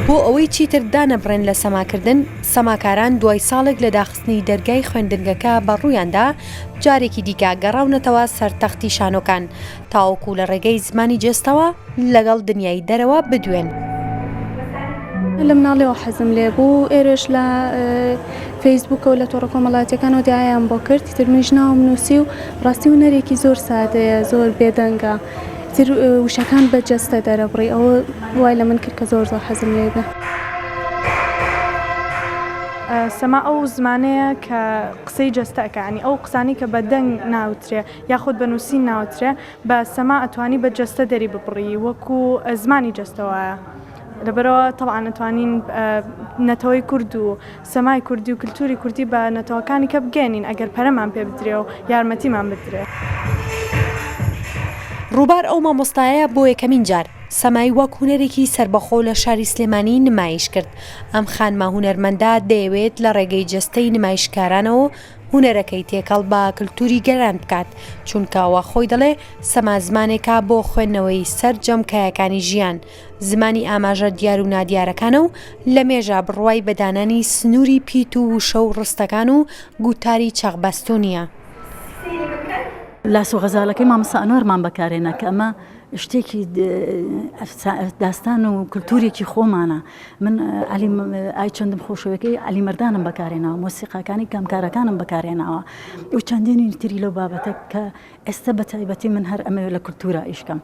بۆ ئەوەی چیتر دانەبڕێن لە سەماکردن، سەماکاران دوای ساڵێک لە داخستنی دەرگای خوێندنگەکە بە ڕوویاندا، جارێکی دیکە گەڕاونەتەوە سەر تەختی شانۆکان، تاوەکو لە ڕێگەی زمانی جەستەوە لەگەڵ دنیای دەرەوە بدوێن. لە مناڵیەوە حەزم لێ بوو ئێرەش لە فەیسبووکەوە لە تۆڕە کۆمەڵایەتیەکانەوە دیعایەیان بۆ کرد ئیتر منیش ناوم نووسی و ڕاستی هونەرێکی زۆر سادەیە زۆر بێدەنگە ئیتر وشەکان بە جەستە دەرەبڕی ئەوە وای لە من کرد کە زۆر زۆر حەزم لێ بێ. سەما ئەو زمانەیە کە قسەی جەستە ئەکا یانی ئەو قسانەی کە بە دەنگ ناوترێ یاخود بە نووسین ناوترێ بە سەما ئەتوانی بە جەستە دەری ببڕی وەکو زمانی جەستە وایە لەبەرەوە تەبعەن ئەتوانین نەتەوەی کورد و سەمای کوردی و کلتوری کوردی بە نەتەوەکانی کە بگەێنین ئەگەر پەرەمان پێ بدرێ و یارمەتیمان بدرێ. ڕووبار ئەو مامۆستایەیە بۆ یەکەمین جار سەمای وەک هونەرێکی سەربەخۆ لە شاری سلێمانی نمایش کرد، ئەم خانمە هونەرمەندە دەیەوێت لە ڕێگەی جەستەی نمایشکارانەوە هونەرەکەی تێکەڵ بە کلتوری گەلان بکات، چونکە وا خۆی دەڵێ سەما زمانێکە بۆ خوێندنەوەی سەرجەم کایەکانی ژیان، زمانی ئاماژە دیار و نادیارەکانە و لە مێژە بڕوای بە دانانی سنووری پیت و وشە و ڕستەکان و گوتاری چەقبەستوو نییە. لاسۆ غەزالەکەی مامۆستا ئەنوەرمان بەکارهێنا کە ئەمە شتێکی داستان و کلتورێکی خۆمانە من عەلی ئای چەندم خۆشەوەکەی عەلی مەردانم بەکارهێناوە مۆسیقاکانی کامکارەکانم بەکارهێناوە و چەندینی تری لەو بابەتە کە ئێستا بە تایبەتی من هەر ئەمەوێت لە کلتورا ئیشکەم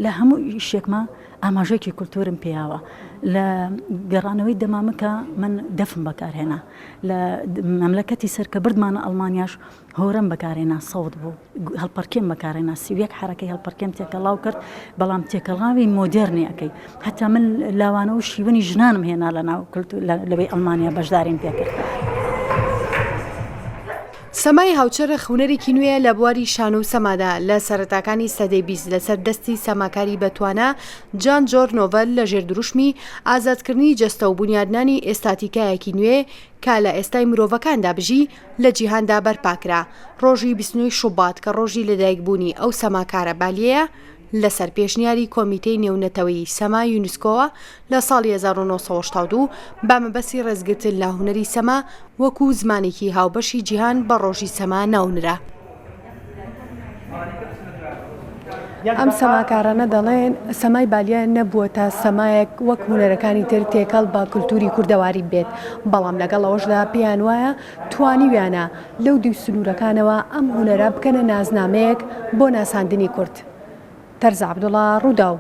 لە هەموو ئیشێکما ئاماژەیەکی کولتوورم پێیاوە لە گەڕانەوەی دەمامکە من دەفم بەکارهێنا لە مەملەکەتی سەر کە بردمانە ئەڵمانیاش هۆرەم بەکارهێنا سەوت بوو هەڵپەڕکێم بەکارهێنا 31 حرەکەی هەڵپەڕکێم تێکەڵاو کرد بەڵام تێکەڵاوی مۆدێرنی ئەەکەی هەتا من لاوانە و شیوەنی ژنانم هێنا لە ناو کولتور لەوەی ئەڵمانیا بەشداریم پێکرد. سەمای هاوچەرخ هونەرێکی نوێیە لە بواری شانۆ و سەمادا، لە سەرەتاکانی سەدەی 20 لەسەر دەستی سەماکاری بەتوانا جان جۆر نۆڤەل لە ژێر دروشمی، ئازادکردنی جەستە و بونیادنانی ئێستاتیکایەکی نوێ کە لە ئێستای مرۆڤەکاندا بژی، لە جیهاندا بەرپاکرا. ڕۆژی 29 شوبات کە ڕۆژی لەدایکبوونی ئەو سەماکارە بالیەیە، لەسەر پێشنیاری کۆمیتەی نێونەتەوەیی سەما یونسکۆوە لە ساڵی 1982 بە مەبەستی ڕێزگرتن لە هونەری سەما وەکو زمانێکی هاوبەشی جیهان بە ڕۆژی سەما ناونرا. ئەم سەماکارانە دەڵێن، سەمای بالیە نەبووەتە سەمایەک وەک هونەرەکانی تر تێکەڵ بە کلتوری کوردەواری ببێت، بەڵام لەگەڵ ئەوەشدا پێیان وایە توانیویانە لەو دیو سنوورەکانەوە ئەم هونەرە بکەنە نازنامەیەک بۆ ناساندنی کورد. تەرزە عەبدوڵا، رووداو،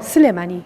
سلێمانی.